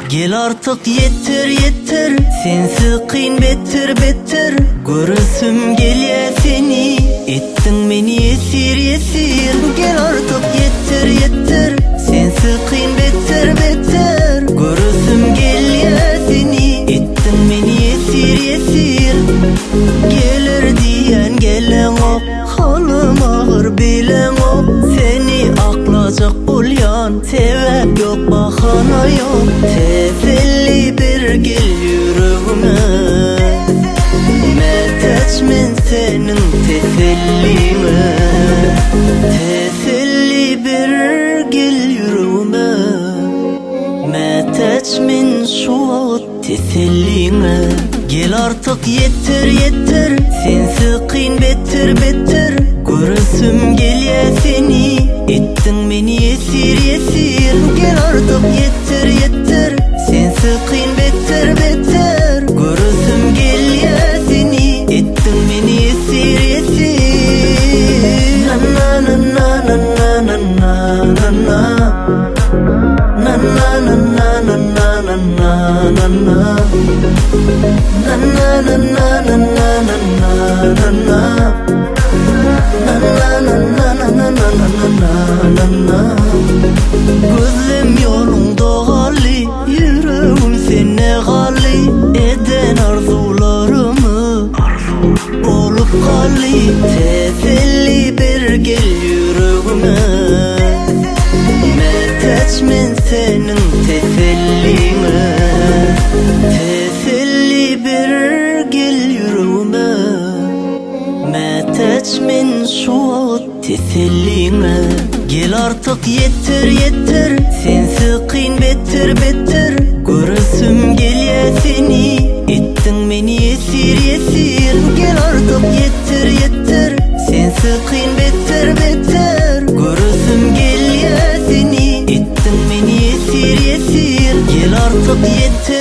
Gel artyk ýeter ýeter Sensiz kyn beter beter Göresim gelýä seni Etdiň meni ýesir ýesir Gel artyk ýeter ýeter Sensiz kyn beter beter Göresim gelýä seni Etdiň meni ýesir ýesir Geler diýen geleňok Halym agyr bileňok Seni aklajak bolýan Sebäp ýok bahana ýok Teselli ber gel ýüregime Mätäç men seniň teselliňe Teselli ber gel ýüregime Mätäç men şu wagt Teselliňe Gel artyk ýeter ýeter Sensiz kyn beter beter Göresim gelýä seni Etdiň meni ýesir ýesir Gel artyk ýeter ýeter Sensiz kyn beter beter Göresim gelýä seni Etdiň meni ýesir ýesir Na na na na na na na na na Na na na na na na na na na na Na na na na na na na na na na Na na na na na na na na na na na Gözlem ýoluň dogaly, ýüregim sende galy Eden arzuwlarymy bolup galy Teselli ber gel ýüregime Mätäç men seniň teselliňe Teselli ber gel ýüregime Mätäç men şu wagt teselliňe Gel artyk ýeter ýeter Sensiz kyn beter beter Göresim gelýä seni Etdiň meni ýesir ýesir Gel artyk ýeter ýeter Sensiz kyn beter beter Göresim gelýä seni Etdiň meni ýesir ýesir Gel artyk ýeter.